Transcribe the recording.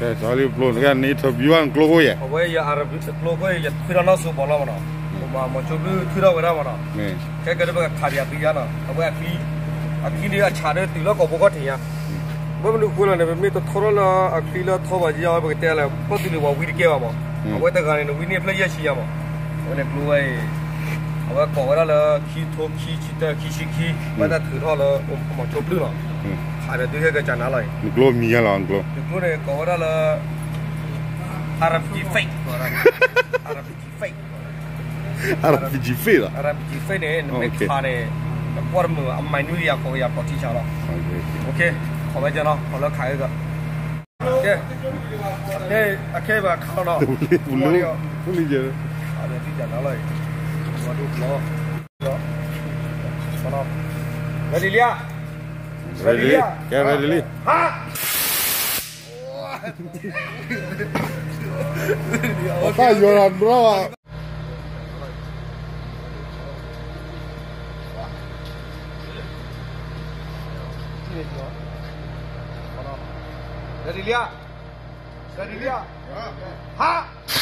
စီၤလံပျိ နကနအံၤထီၣ်ဘံဘၣ်နကျိခိၣ်ယဲၢ်, အဝဲယအရဘံကျိခိၣ် ယထွံထီၣ်နီၢ်စိၤဘီလီၤမနီၤ, မၤမီၤကၠိဘျုးထွံထီၣ်ဝဲဒၣ်မနီၤ, ခဲကဲဒ်ပကခးဒံးအသံယါနီၤ, အဝဲအချံ, အချံဒ်အဆးဒ်တုၤလၢကီၢ်ဖိခီၣ်ထံးညါ, ဘၣ်မနုၤဃိလဲၣ်န့ၣ် ပမ့ၢ်တထီထီၣ်လၢအချံလၢထီၣ်ဘၣ်ယါ ပကတဲလဲၣ် ပီၣ်သူလ့ၤဝဲဝံတကဲဘၣ်မး, အဝဲတဂၤန့ၣ် နဝံန့ၢ်ဖျၢၣ်ယဲၢ်ဆံယါမး, အဝဲန့ၣ်ကျိဝဲအံၤ, အဝဲကိးဝဲဒၣ်လၢ ခံထိခံဆံတၢ ခံဆံခံ, ဘၣ်တၢ်ထုးထီၣ်လၢမီၤကၠိဘျုးနီၤ, ခးဒီးဒုးဟဲကစၢ်နၤလီၤအံၤ, နကျိမံၤညါလီၤ နကျိ, နကျိန့ၣ်ကိးဝဲဒၣ်လၢ RPG fake, RPG fake, RPG fake လီၤ, RPG fake န့ၣ် နမ့ၢ်ခးန့ၣ် နကွၢ်တမုာ် အမၤနွံကယၤဃိးကယၤဖီထံဆါလီၤ, ခိးဝဲကနီၤ ခိးလၢခးဂ့ၤကီး, ကဲ, အခဲအံၤဘၣ်ခးလီၤနီၤ, ပူၤလံ, ပူၤလံယဲ, ဒ်တၢ်နၤလီၤအံၤ, ဝဲဒိၣ်လီၤ, ready လံဧါ, ready လံ, ကဲ ready လံ, ဟါ ပတၢ်ယီၤလီၤဘျီ, ready လံဧါ, ready လံဧါ, ဟါ